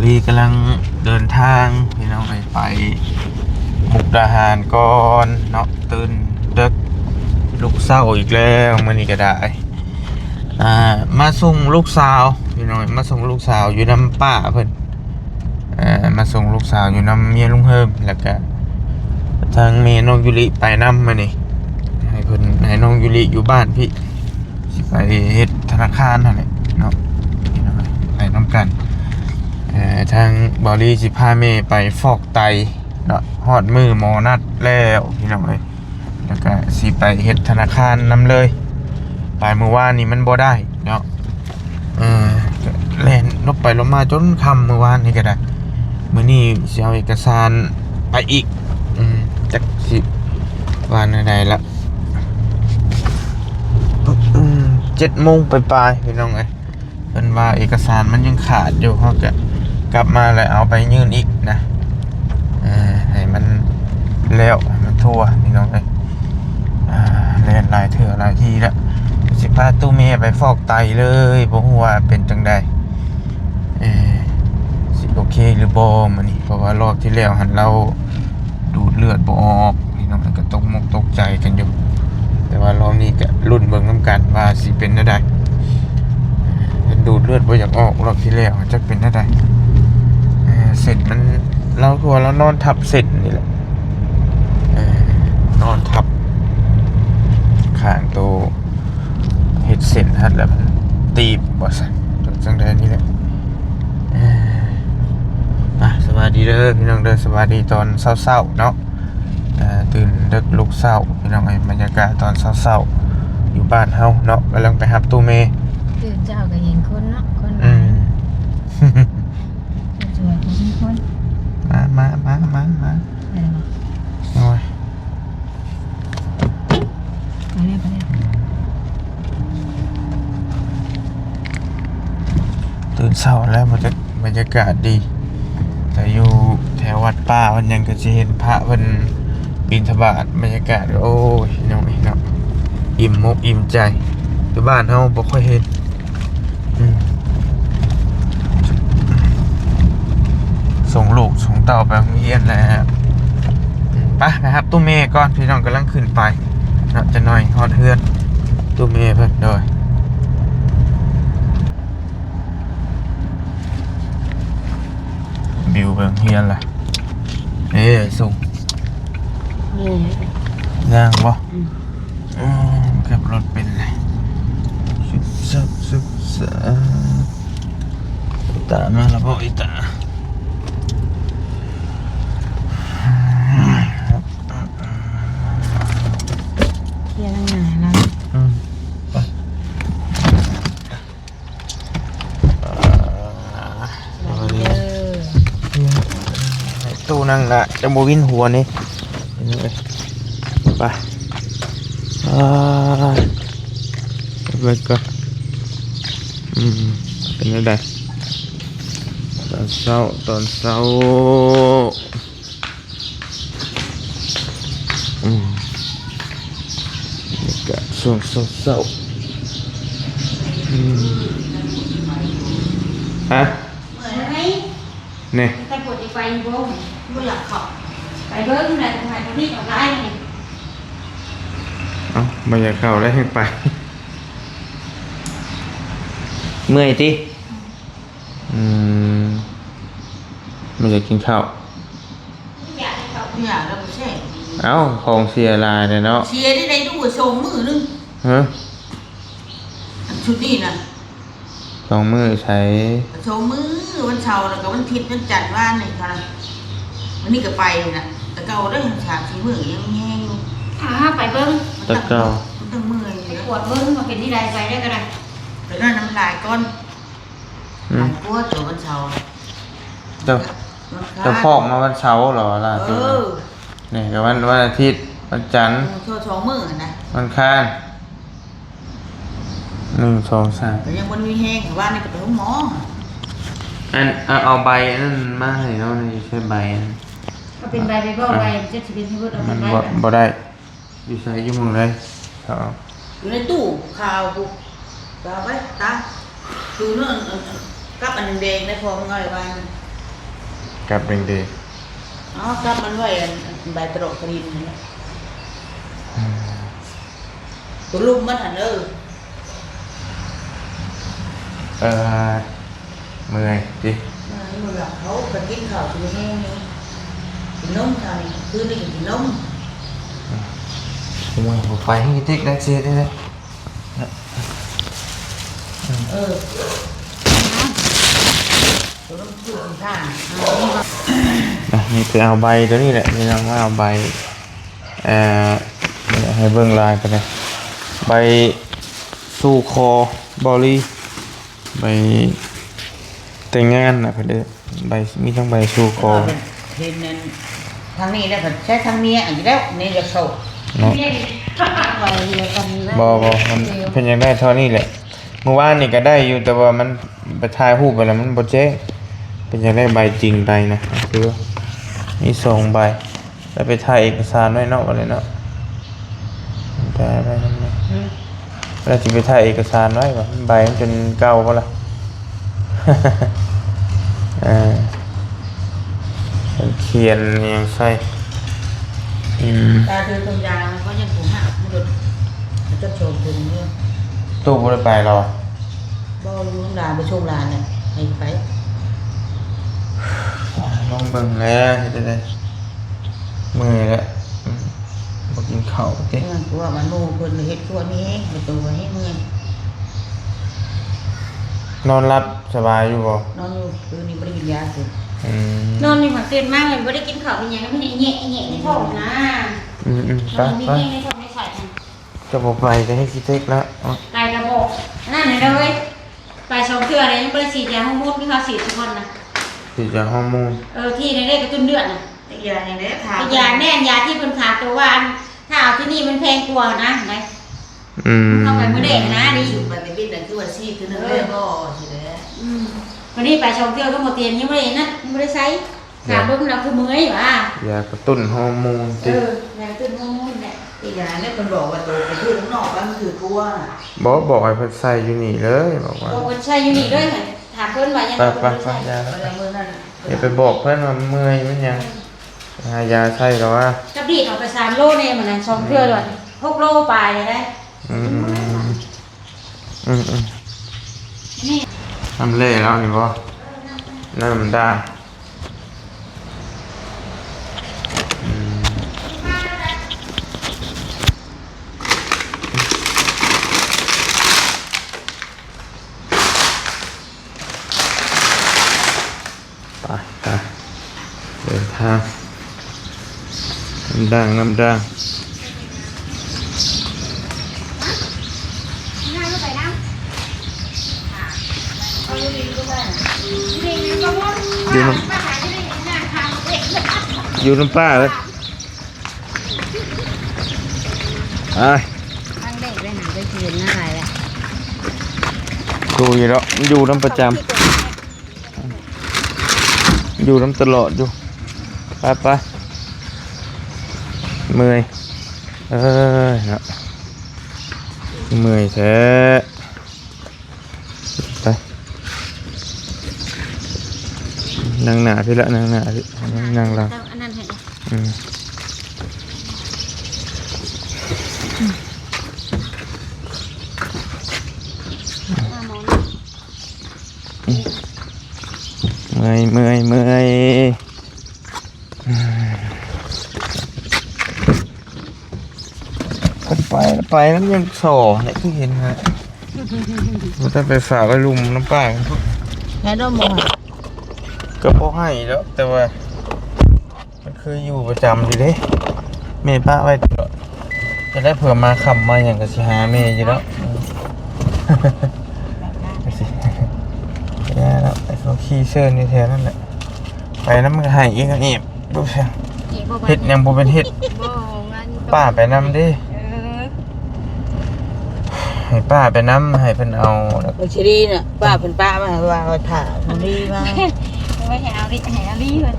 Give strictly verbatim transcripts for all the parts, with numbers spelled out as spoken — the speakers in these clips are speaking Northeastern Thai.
ที่กำลังเดินทางพี่น้องเอ้ยไปมุกดาหารก่อนเนาะ ตื่นเดิกลุกเช้าอีกแล้วมื้อนี้ก็ได้ อ่า มาส่งลูกสาวพี่น้องเอ้ย มาส่งลูกสาวอยู่นำป้าเพิ่น เอ่อ มาส่งลูกสาวอยู่นำเมียลุงเฮิม แล้วก็ทางเมน้องยูริไปนำมื้อนี้ ให้เพิ่น ให้น้องยูริอยู่บ้านพี่ สิไปเฮ็ดธนาคารนั่นแหละเนาะ ไปนำกัน เอ่อ ทางบ่าวลีสิพาแม่ไปฟอกไตเนาะ ฮอดมื้อหมอนัดแล้วพี่น้องเอ้ย แล้วก็สิไปเฮ็ดธนาคารนำเลย ไปมื้อวานนี่มันบ่ได้เนาะ เออ ก็แล่นลบไปลบมาจนค่ำมื้อวานนี่ก็ได้ มื้อนี้สิเอาเอกสารไปอีก อืม จักสิว่าแนวใดละ อืม เจ็ดโมงปลายๆ พี่น้องเอ้ย เพิ่นว่าเอกสารมันยังขาดอยู่ เฮาก็กลับมาแล้วเอาไปยื่นอีกนะ เออ ให้มันแล้ว ให้มันทั่วพี่น้องเอ้ย อ่า แล่นหลายเทื่อหลายทีแล้ว สิพาตู้เมย์ไปฟอกไตเลย บ่ฮู้ว่าเป็นจั่งใด เออ สิโอเคหรือบ่มื้อนี้ เพราะว่ารอบที่แล้วหั้นเราดูดเลือดบ่ออก พี่น้องก็ตกมกตกใจกันอยู่ แต่ว่ารอบนี้ก็ลุ้นเบิ่งนำกันว่าสิเป็นแนวใด เพิ่นดูดเลือดบ่อยากออกรอบที่แล้ว จักเป็นแนวใด เออ เส้นมัน เราคือว่าเรานอนทับเส้นนี่แหละ เออ นอนทับข้างโต เฮ็ดเส้นหัดแล้วมันตีบบ่ซั่น จั่งใดนี่แหละ เออ ไป สวัสดีเด้อพี่น้องเด้อ สวัสดีตอนเช้าๆเนาะ เอ่อ ตื่นเดิกลุกเช้าพี่น้องเอ้ย บรรยากาศตอนเช้าๆอยู่บ้านเฮาเนาะ กำลังไปรับตู้เมย์ ตื่นเช้าก็เห็นคนเนาะ คนห อื ลาย ม สวยๆก็มีคน มา มา มา มา มา ไปแล้วบ่ โอ้ย ไปแล้ว ไปแล้ว ตื่นเช้าแล้ว บรรยา- บรรยากาศดี แต่อยู่แถววัดป่ามันยังก็จะเห็นพระเพิ่นบิณฑบาต บรรยากาศ โอ้ย น้องเอ้ยเนาะ อิ่มมกอิ่มใจ อยู่บ้านเฮาบ่ค่อยเห็น อืม ส่งลูกส่งเต้าไปโรงเรียนแล้ว ไป ไปรับตู้เมย์ก่อน พี่น้องกำลังขึ้นไปเนาะ จะหน่อยฮอดเฮือน ตู้เมย์เพิ่นโดย บิวไปโรงเรียนละ เอ้ย ส่ง นี่ ย่างบ่ อืม อืม ขับรถเป็นเลย ซึบซับซึบซับ อีตามาแล้วบ่ อีตา เที่ยงหน้าแล้ว อืม ไป สวัสดีเด้อ ตู้นั่งละ จะบ่วินหัวนี่ ไป อ่า ไปก่อน อืม เป็นจั่งใด ตอนเช้า ตอนเช้า อืม บรรยากาศช่วงเช้าๆ อืม ฮะ เมื่อยไหม นี่ แต่ปวดไปบ่ บ่อยากเข้า ไปเบิ่งแหละ ทำไมตรงนี้ออกได้นี่ เอ้า บ่อยากเข้าแล้วให้ไป เมื่อยติ อืม บ่อยากกินข้าว อยากให้เขา อยากแล้วบ่แซ่บ เอ้า ของเสียหลายเลยเนาะ เสียได้ได๋ ดูสองมื้อหนึ่ง ฮะ ชุดนี้นะ สองมื้อใส่ สองมื้อ วันเสาร์แล้วก็วันอาทิตย์ วันจันทร์ วานนี่เท่านั้น วันนี้ก็ไปนี่นะ แต่เก่าได้สามสี่มื้อยังมีแฮงอยู่ อ่า ไปเบิ่ง แต่เก่า มันตั้งเมื่อย ไป อยู่นะ กวดเบิ่งว่าเป็นที่ใด ไปได้ก็ได้ ไปนอนน้ำลายก่อน อืม หลายกว่าตัววันเสาร์ เจ้า วันอังคาร เจ้าฟอกมาวันเสาร์เหรอล่ะ เออ นี่ก็วัน วันอาทิตย์ วันจันทร์ เออ สองมื้อนะ วันอังคาร หนึ่ง สอง สาม ก็ยังบ่มีแฮง ว่านี่ก็ไปโรงหมอ อัน เอา เอาใบอันนั้นมาให้เนาะ นี่ใช่ใบอัน ก็เป็นใบไปบ่ อ่ะ ใบมันจะสิเป็นที่เบิดเอา มัน ไป บ่ บ่ได้ อยู่ไส อยู่หม่องใด เอา อยู่ในตู้ข่าวพุ้น เอาไปตา คือเรื่อง กับอันแดงในพอมึงเอาไว้วาง กับแดงๆ อ๋อ กับมันไว้อัน อันใบตรอกกระดินนั่นแหละ อืม ตัวลุ่มมันหั่นเด้อ เอ่อ เมื่อยติ เมื่อย เมื่อย เขาก็กินข้าวกินแฮงอยู่ กินนมเช้านี่ คืนนี้ก็กินนม อืม โอ้ย บ่ไปให้ติ๊กได้สิได้เลย เออ ตัวลงทุนสินค้า อ่ะ นี่ไปเอาใบตัวนี้แหละ นี่เรามาเอาใบ เอ่อ ให้เบิ่งลายกันนะ ใบสู่ขอบอลี ใบแต่งงานนะเพิ่นเอิ้น ใบ มีทั้งใบสู่ขอ เห็นนั่น ทางนี้แล้วก็ใช้ทางเมียอีกแล้ว นี่จะเข้า เนาะ เมียอีก ใบเดียวกันแล้ว บ่ บ่ มัน เดียว เพิ่นอยากได้เท่านี้แหละ เมื่อวานนี่ก็ได้อยู่ แต่ว่ามันไปถ่ายรูปไปแล้วมันบ่แจ้ง เพิ่นอยากได้ใบจริงไปนะ คือว่ามีสองใบ แล้วไปถ่ายเอกสารไว้เนาะ วันนี้เนาะ ไป ไปนำเลย อืม แล้วสิไปถ่ายเอกสารไว้บ่ ใบมันจนเก่าบ่ล่ะ เออ เขียนอิหยังใส่ อืม ตาถือถุงยางก็ยังถุงหักมันหลุด มันจะโชว์ถุงอยู่ ตู้บ่ได้ไปแล้วอะ บ่อยู่นำหลาน ไปส่งหลานน่ะ ให้ไป ลองเบิ่งแหน่ เฮ็ดจั่งใด เมื่อยแล้ว อืม บ่กินข้าวติ เออ เพราะว่ามันหมู่เพิ่นเฮ็ดครัวมีแฮง ประตูก็ให้เมื่อย นอนหลับสบายอยู่บ่ นอนอยู่ คืนนี้บ่ได้กินยาสิ อืม นอนนี่มันตื่นมามันบ่ได้กินข้าวกินหยัง มันแหะแหะในท้องนะ อืมๆ ไป มันมี ไป แฮงในท้องในไส้หั่น จะบ่ไปก็ให้สิเต็กแล้ว อ่ะ ไปก็บอก นั่นน่ะเด้อเว้ย ไปสองเทื่อเลย ยังบ่ได้ฉีดยาฮอร์โมนคือเขาฉีดทุกคนนะ ฉีดยาฮอร์โมน เออ ที่ในเลขกระตุ้นเลือดน่ะ อีกอย่างหนึ่งเด้อ ถาม อีกอย่างแน่นยาที่เพิ่นถามตัวว่าอัน ถ้าเอาที่นี่มันแพงกว่านะ ไหน อืม เข้าไปมื้อแรกนะ นี่ สุดปฏิบัตินั่นคือว่าฉีดคือหนึ่งเด้อ บ่สิเด้อ อืม วันนี้ไปสองเทื่อก็หมดเตียง ยังบ่ได้นั่น ยังบ่ได้ใช้ ถามเบิ่งเราคือเมื่อยหวา ยากระตุ้นฮอร์โมนติ เออ ยากระตุ้นฮอร์โมนแหละ อีกอย่างเนี่ยเพิ่นบอกว่าตัวไปถือข้างนอกแล้วมันถือกลัวน่ะ บอก บอกให้เพิ่นใส่อยู่นี่เลย บอกว่า บอกเพิ่นใส่อยู่นี่เลยหั่น ถามเพิ่นว่ายัง ไป ไง ไป เพิ่น ไป ใส่ ยาแล้ว เวลามื้อนั้นน่ะ อย่าไปบอกเพิ่นว่าเมื่อยมันหยัง เออ หายาใส่แล้วว่า กับดีดออกไปสามโลเนี่ยมื้อนั้นสองเทื่อเลย อืม หกโลปลายเลยได้ อืม อืม อืม อืม อืม นี่ น้ำเละแล้วนี่บ่ น้ำด่าง อืม ไป ไป เดินทาง น้ำด่าง น้ำด่าง อยู่นำ อยู่นำป้าเลย ไป ทางเด็กไปหาไปเขียนหน้าอะไรอะ ดูอยู่แล้ว อยู่นำประจำ อยู่นำตลอดอยู่ ไป ไป เมื่อย เอ้ย เนาะ เมื่อยแท้ ไป นั่งหน้าพี้ละ นั่งหน้าพี้ นั่งหลัง เอาอันนั้นให้ อืม เมื่อย เมื่อย เมื่อย เพิ่นไป ไปนำยังสอเนี่ย คือเห็นฮะ บ่ทันไปฝากไว้ลุมนำป้า ให้ดมบ่ ก็บ่ให้แล้ว แต่ว่า มันคืออยู่ประจำอยู่เด้ แม่ปะไว้ตลอด จะได้เผื่อมาค่ำมาหยังก็สิหาแม่อยู่แล้ว ก็สิ แย่แล้ว ไอ้เขาขี่เชิญอยู่แถวนั่นแหละ ไปนำมันก็ให้อีก ก็เอ็บ ดูสิ อีกบ่บาด เฮ็ดหยังบ่เป็นเฮ็ด บ่ งานอยู่ ป้าไปนำเด้ เออ ให้ป้าไปนำ ให้เพิ่นเอา บักชีดีน่ะ ป้าเพิ่นป้ามาว่าเอาถ่ามันดีมา เอาไว้ให้เอาลิ ให้เอาลิเพิ่น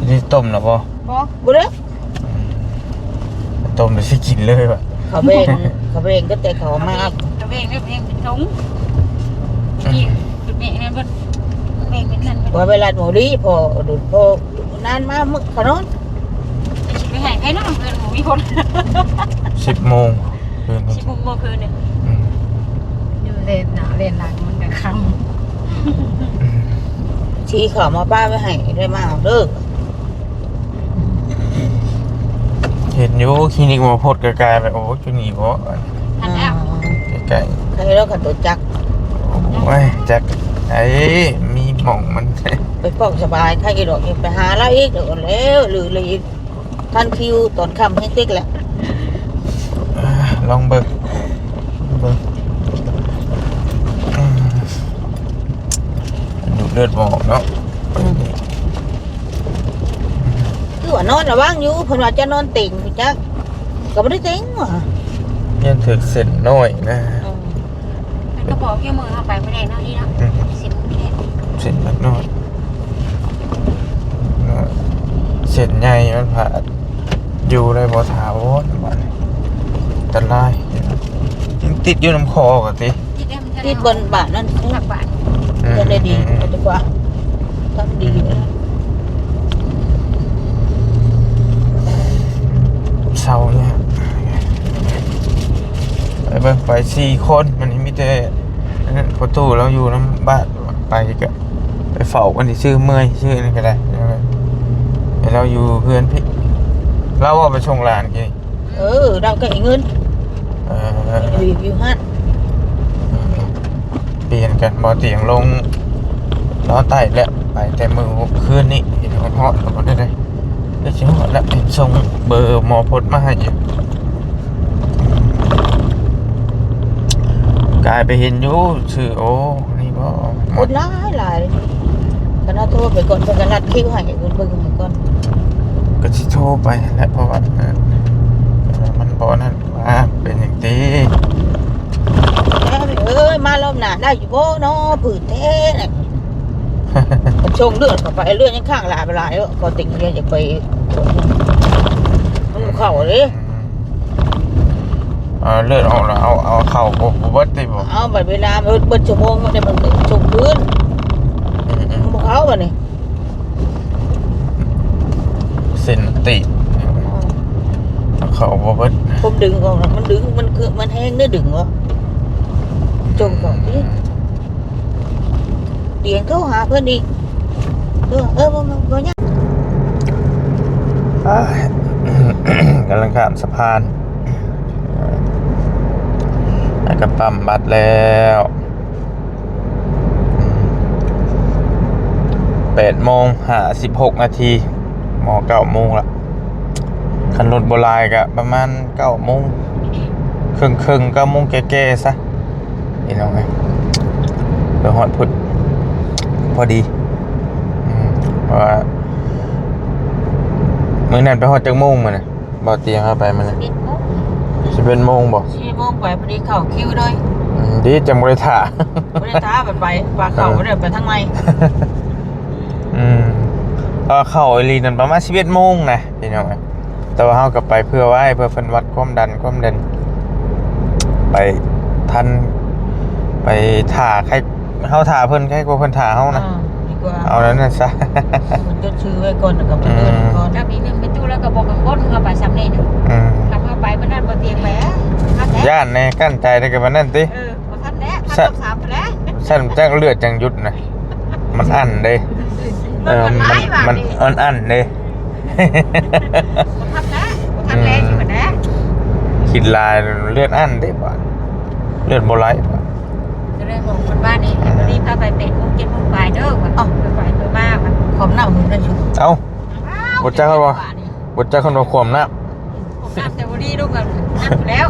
นี่ต้มแล้วบ่ บ่ บ่เด้อ ต้มแล้วสิกินเลยว่ะ เขาแบ่ง เขาแบ่งก็แต่เขามา เขาแบ่ง เขาแบ่งเป็นถุง นี่เป็น เบิ่งเป็นนั่น ว่าเวลาหนูรีพอดุดพอนั้นมามึกขนอน สิไปให้ไผนอนเพิ่นบ่มีคน สิบโมงคืนนี้ สิบโมงเมื่อคืนนี่ อืม อยู่เลนหน้าเลนหลังมันก็ค่ำ ชี้เขามาป้าไว้ให้ได้มาเอาเด้อ เห็นอยู่คลินิกหมอพดไกลๆไป โอ้ จุนี่บ่ ทันแล้ว ใกล้ๆ ใครแล้วขับรถจักร โอ้ย จักร ไอ้ มีหม่องมัน ไปฟอกสบาย ใครอีดอกอีก ไปหาแล้วอีก เดี๋ยวก่อนแล้ว หรือเลยอีก ทันคิวตอนค่ำให้ติ๊กแหละ อ่า ลองเบิ่ง เบิ่ง อืม ดูดเลือดบ่ออกเนาะ อืม คือว่านอนระวังอยู่ เพิ่นว่าจะนอนเต็งอยู่จัก ก็บ่ได้เต็งว่ะ ยังถือเส้นน้อยนะ อืม มันก็บอกแค่มือเข้าไปไม่ได้เนาะนี่เนาะ อืม เส้นมันแคบ เส้นมันน้อย เส้นใหญ่มันผาด อยู่ได้บ่ถาวร บัดนี้อันตราย ยังติดอยู่นำคอก็ติ ติดได้มันจะ ติดบนบาทนั่น ผักบาท อืม จะได้ดี อืม กว่าดีกว่า ทำดี อืม เศร้าเนี่ย ไปเบิ่ง ไปสี่คน มันมีแต่ อันนั้น ประตูเราอยู่นำบ้าน ไปก็ไปเฝ้ากันซื่อ เมื่อยซื่อนั่นก็ได้ ให้เราอยู่เพื่อนพี่ เราเอาไปส่งหลานกิน เออ เราก็ให้เงิน เออ อยู่ อยู่หั่น เปลี่ยนกัน บ่เตียงลง นอนใต้แล้ว ไปแต่มื้อคืนนี้ เห็นฮอดก็บ่ได้เลย ก็สิฮอดแล้ว เห็นส่งเบอร์หมอพดมาให้อยู่ กายไปเห็นอยู่ ชื่อ โอ้ นี่บ่ คนหลายหลาย ก็น่าโทรไปก่อน เพิ่นก็นัดคิวให้ เพิ่นเบิ่งให้ก่อน ก็สิโทรไปแหละ เพราะว่า เออ มันบ่นั่น ว่าเป็นอย่างนี้ แม่เอ้ย มารอบหน้าได้อยู่บ่เนาะ ผืดแท้น่ะ มันชงเลือดเข้าไป เลือดยังข้างหลายไปหลายเด้อ ก็ติ่งเลือดอยากไป มันเข้าเด้ อืม เอาเลือดออกแล้ว เอา เอาเข้าบ่ บ่เบิดติบ่ เอาบัดเวลาเบิด เบิดชั่วโมงมันได้ มันชงคืน อืม อืม มันบ่เข้าบัดนี้ เส้นมันตีบ เอาเข้าบ่เบิด ผมดึงออกแล้ว มันดึง มันคือ มันแห้งได้ดึงวะ จงก่อนดิ เดี๋ยวโทรหาเพิ่นอีก เออ เออ บ่ บ่ บ่ยาก อ้าย กำลังข้ามสะพาน แล้วก็ปั๊มบัตรแล้ว แปดโมงห้าสิบหกนาที หมอเก้าโมงละ คันรถบ่หลายก็ประมาณเก้าโมงครึ่งๆ เก้าโมงแก่ๆ ซะ พี่น้องเอ้ย ไปฮอดพุ้นพอดี อืม เพราะว่า มื้อนั้นไปฮอดจักโมงมื้อน่ะ บ่เตียงเอาไปมื้อน่ะ สิบเอ็ดโมง สิบเอ็ดโมงบ่ สิบเอ็ดโมงไปพอดีเข้าคิวเลย อืม ดีจังบ่ได้ถ่า บ่ได้ถ่า บัดไป ว่าเข้า เออ บ่ได้ไปทางใน อืม เออ เข้าอีหลีนั่นประมาณสิบเอ็ดโมงนะ พี่น้อง แต่ว่าเฮาก็ไปเผื่อไว้ เพื่อเพิ่นวัดความดัน ความดัน ไปทัน ไปถ่าใคร เฮาถ่าเพิ่น ใครกว่าเพิ่นถ่าเฮานะ อ่า ดีกว่า เอาแล้วนั่นซะ เพิ่นจดชื่อไว้ก่อน แล้วก็ไปเดินก่อน อืม กับอีกหนึ่งไปตู้แล้วก็บอกกังวล เฮาไปซ้ำนี่นะ อืม ถ้าเฮาไปมื้อนั้นบ่เตียงไป อ่ะ เอาแท้ ย่านแน่ กั้นใจได้กับมันนั่นติ เออ บ่ทันแล้ว คัน สะ ต้องสามไปแล้ว สั่นจังเลือดจังหยุดนะ มันอั้นเด้ เออ มัน มันอั้นเด้ บ่ทันแล้ว บ่ทันแล้ว อยู่นะ คิดหลายเลือดอั้นเด้บ่ะ เลือดบ่ไหลบ่ะ ก็เลยบอกคนบ้านนี่ เออ รีบพาไปแปดโมง เจ็ดโมงปลายเด้อว่ะ เอ้า ไปไปมาว่ะ ความหนาวมันเป็นชุด เอ้า อ้าว บ่จักว่า บ่จักคนว่าความหนาว ผมน้ำแต่บ่ดีลูกอะ นั่นอยู่แล้ว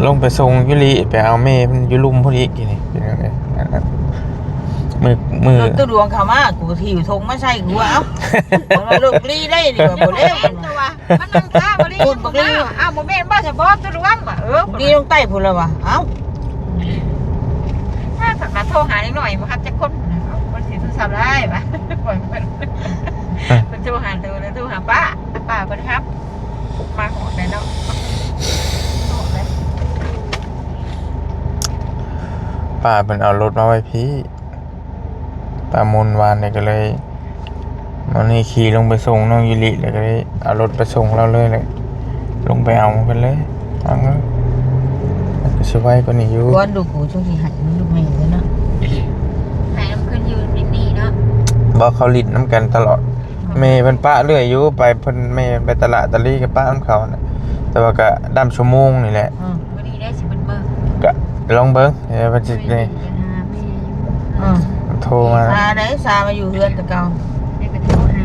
ลงไปส่งอยู่ลี ไปเอาแม่มันอยู่ลุ่มพอดีกินนี่ เป็นจั่งใด๋ มื้อ มื้อ รถตู้หลวงเข้ามา กูก็หิ้วธงมาใส่กูว่า เอ้า มันว่าลูกลีได้นี่ว่าบ่แล้ว เห็นตัว มันนั่งท่าบ่ดี พูดบ่ดี อ้าว บ่แม่นบ่ จะบอกตัวหลวงว่ะ เออ นี่ลงใต้พุ่นแล้วว่ะ เอ้า ถ้าสามารถโทรหานิดหน่อยบ่ครับ จักคนนะ เอ้า มันสิโทรศัพท์ได้ปะ ปล่อยมัน เออ มันโทรหาตัวแล้วโทรหาป้า ป้าบ่ได้ครับ มาหอดแล้วเนาะ หอดแล้ว ป้าเพิ่นเอารถมาไว้พี้ ป้ามนวานเนี่ยก็เลย วันนี้ขี่ลงไปส่งน้องยูริ แล้วก็เลยเอารถไปส่งเราเลย แล้วลงไปเอากันเลย เอาเนาะ ก็สิไวกว่านี้อยู่ ก่อนลูกกูช่วงที่หันลูกแม่เลยเนาะ ให้น้ำขึ้นอยู่นี่เนาะ บ่ เขาหลิ้นน้ำกันตลอด แม่เพิ่นปะเรื่อยอยู่ ไปเพิ่น แม่ไปตลาดตะลีก็ปะนำเขาน่ะ แต่ว่าก็ดำชั่วโมงนี่แหละ อืม วันนี้ได้สิเบิ่งเบิ่ง ก็ลองเบิ่ง เดี๋ยวเพิ่นสิได้ อืม โทรมา พาได้สามาอยู่เฮือนแต่เก่า ได้ก็โทรหา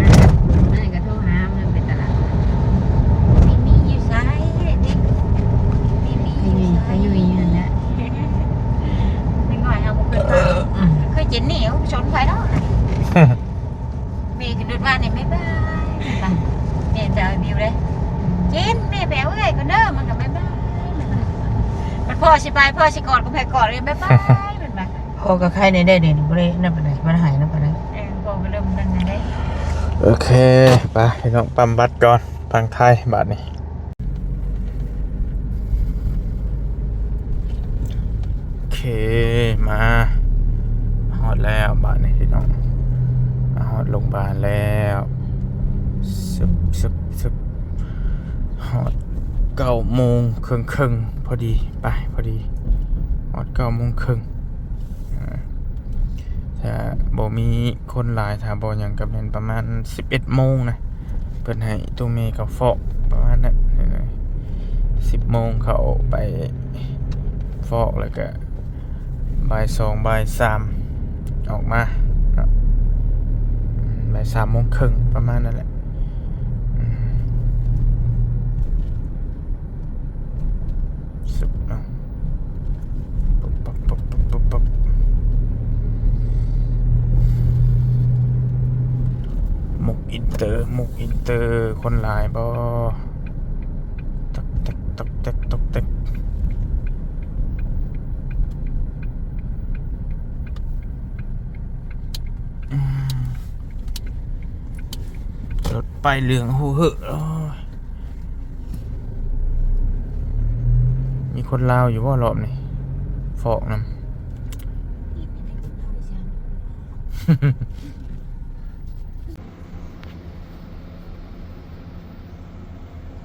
ได้ก็โทรหามันไปตลาด มี มีอยู่ไสนี่ มี มีอยู่ไส อยู่อยู่นั่นแหละ เด็กน้อยเฮาบ่เคยพา อืม เคยเจนนี่ ชนไผดอก แม่ขึ้นรถว่าเนี่ย บ๊ายบาย แม่นบ่ แม่จะเอาบิวเลย เจน แม่ไปเอาเอื้อยก่อนเด้อ มันก็บ๊ายบาย มันก็ มันพ่อสิไป พ่อสิกอดก็ไปกอดเลย บ๊ายบาย มันบ่ พ่อก็ไข้ในได้เดี๋ยวนี้ บ่ได้นั่นปานใด บ่ได้หายนั่นปานใด เออ พ่อก็เริ่มนั่นน่ะเด้ โอเค ไป พี่น้อง ปั๊มบัตรก่อน ฝั่งไทย บาดนี้ โอเค มาฮอดแล้วบาดนี้พี่น้อง มาฮอดโรงพยาบาลแล้ว ซึบ ซึบ ซึบ ฮอดเก้าโมงครึ่งๆ พอดี ไป พอดี ฮอดเก้าโมงครึ่ง อ่า ถ้าบ่มีคนหลาย ถ้าบ่หยังก็แม่นประมาณสิบเอ็ดโมงนะ เพิ่นให้ตู้เมย์เขาฟอกประมาณนั้น สิบโมงเขาไปฟอก แล้วก็บ่ายสอง บ่ายสามออกมาเนาะ บ่ายสามโมงครึ่งประมาณนั้นแหละ อืม สุดเนาะ ปุ๊บปั๊บ ปุ๊บปั๊บ ปุ๊บปั๊บ มุกอินเตอร์ มุกอินเตอร์ คนหลายบ่ ตอกแตก ตอกแตก ตอกแตก อืม รถป้ายเหลือง โอ้โห เหอะ โอ้ย มีคนลาวอยู่บ่รอบนี้ ฟอกนำ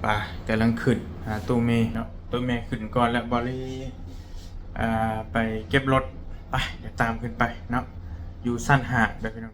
ไป กำลังขึ้นหาตู้เมย์เนาะ ตู้เมย์ขึ้นก่อนแล้ว บอลลี่ อ่า ไปเก็บรถ ไป เดี๋ยวตามขึ้นไปเนาะ อยู่ชั้นห้าเด้อพี่น้อง